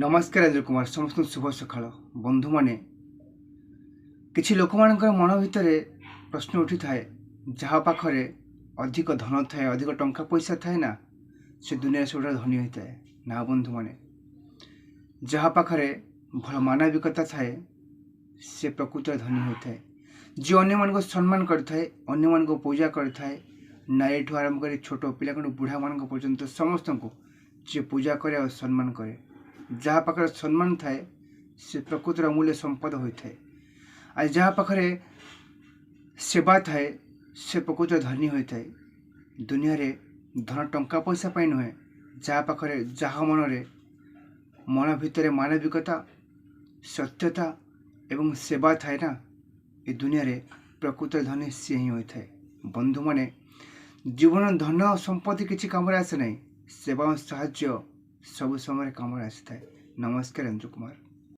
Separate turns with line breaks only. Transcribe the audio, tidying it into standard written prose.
ନମସ୍କାର ଇନ୍ଦ୍ର କୁମାର, ସମସ୍ତଙ୍କୁ ଶୁଭ ସକାଳ। ବନ୍ଧୁମାନେ, କିଛି ଲୋକମାନଙ୍କର ମନ ଭିତରେ ପ୍ରଶ୍ନ ଉଠିଥାଏ, ଯାହା ପାଖରେ ଅଧିକ ଧନ ଥାଏ, ଅଧିକ ଟଙ୍କା ପଇସା ଥାଏ ନା, ସେ ଦୁନିଆରେ ସବୁଠାରୁ ଧନୀ ହୋଇଥାଏ। ନା ବନ୍ଧୁମାନେ, ଯାହା ପାଖରେ ଭଲ ମାନବିକତା ଥାଏ, ସେ ପ୍ରକୃତରେ ଧନୀ ହୋଇଥାଏ। ଯିଏ ଅନ୍ୟମାନଙ୍କୁ ସମ୍ମାନ କରିଥାଏ, ଅନ୍ୟମାନଙ୍କୁ ପୂଜା କରିଥାଏ, ନାରୀଠୁ ଆରମ୍ଭ କରି ଛୋଟ ପିଲାଙ୍କଠୁ ବୁଢ଼ାମାନଙ୍କ ପର୍ଯ୍ୟନ୍ତ ସମସ୍ତଙ୍କୁ ଯିଏ ପୂଜା କରେ ଆଉ ସମ୍ମାନ କରେ, ଯାହା ପାଖରେ ସମ୍ମାନ ଥାଏ, ସେ ପ୍ରକୃତରେ ଅମୂଲ୍ୟ ସମ୍ପଦ ହୋଇଥାଏ। ଆଉ ଯାହା ପାଖରେ ସେବା ଥାଏ, ସେ ପ୍ରକୃତରେ ଧନୀ ହୋଇଥାଏ। ଦୁନିଆରେ ଧନ ଟଙ୍କା ପଇସା ପାଇଁ ନୁହେଁ, ଯାହା ପାଖରେ, ଯାହା ମନରେ, ମନ ଭିତରେ ମାନବିକତା, ସତ୍ୟତା ଏବଂ ସେବା ଥାଏ ନା, ଏ ଦୁନିଆରେ ପ୍ରକୃତରେ ଧନୀ ସିଏ ହିଁ ହୋଇଥାଏ। ବନ୍ଧୁମାନେ, ଜୀବନ ଧନ ସମ୍ପତ୍ତି କିଛି କାମରେ ଆସେ ନାହିଁ, ସେବା ଓ ସାହାଯ୍ୟ ସବୁ ସମୟରେ କାମରେ ଆସିଥାଏ। ନମସ୍କାର, ଇନ୍ଦ୍ର କୁମାର।